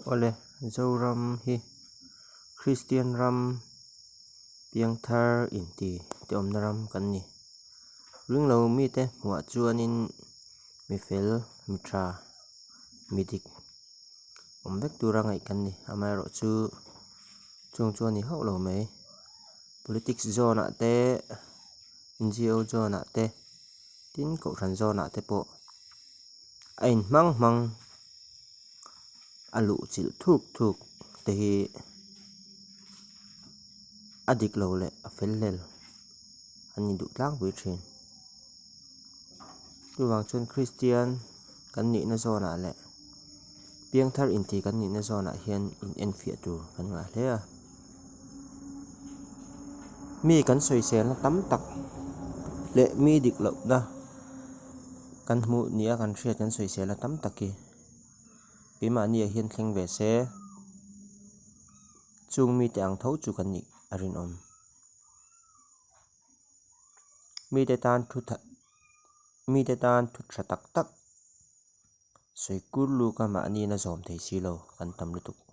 Awle, Zoram hi Kristian ram piangthar inti te awmna ram kan ni. Ringlo mite hmuhah chuanin mi fel, mi tha, mi dik awm vek tura ngaih kan ni. Amaherawh chu chung chu a ni hauh lo mai. Politics zawn ah te, NGO zawn ah te, tin kohhran zawn ah te pawh a inhmang hmang. A luh chilh thuk thuk te hi a dik lo leh a fel hlel an ni duh tlangpui thin. Chuvang chuan Kristian kan nihna zawnah leh piangthar inti kan nihna zawnah hian in enfiah tur kan ngah hle a. Mi kan sawiselna tam tak leh mi dik lohna kan hmuh nia kan hriat kan sawiselna tam tak hi. Keimahni ah hian thleng ve se, chung mite ang tho chu kan nih a rinawm. Mite tan thu tha mite tan thu tha tak tak sawi kur luka mahni na zawm thei si lo kan tam lutuk.